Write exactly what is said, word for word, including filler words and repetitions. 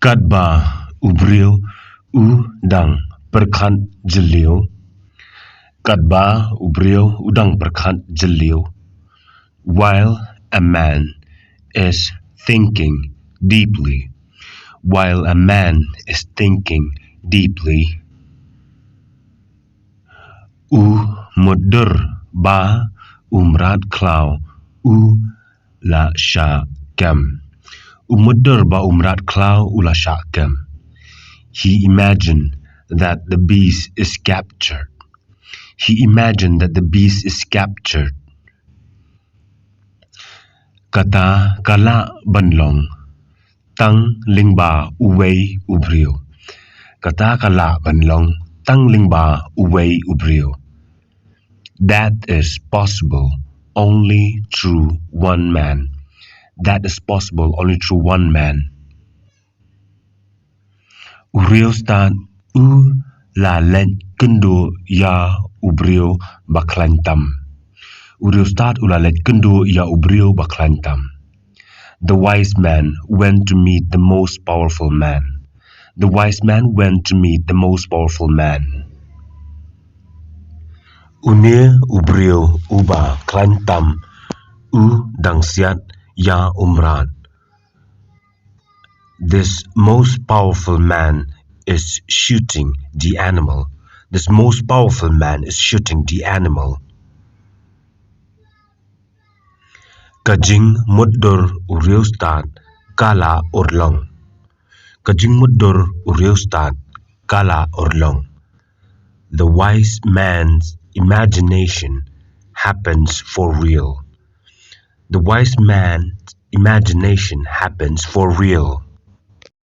Katba u briew u dang pyrkhat jylliew. Katba u briew u dang pyrkhat jylliew. While a man is thinking deeply. While a man is thinking deeply. U mutdur ba u mrad khlaw u la shah kem. U mutdur ba u mrad khlaw u la shah kem. He imagined that the beast is captured. He imagined that the beast is captured. Kata ka lah ban long tang lyngba uwei u briew. Kata ka lah ban long tang lyngba uwei u briew. That is possible only through one man. That is possible only through one man. U riewstad u la leit kynduh ïa u briew ba khlaiñ tam. U riewstad u la leit kynduh ïa u briew ba khlaiñ tam. The wise man went to meet the most powerful man. The wise man went to meet the most powerful man. Une u briew uba khlaiñ tam u dang siat ïa u mrad. This most powerful man is shooting the animal. This most powerful man is shooting the animal. Ka jingmutdur u riewstad ka la urlong. Ka jingmutdur u riewstad ka la urlong. The wise man's imagination happens for real. The wise man's imagination happens for real.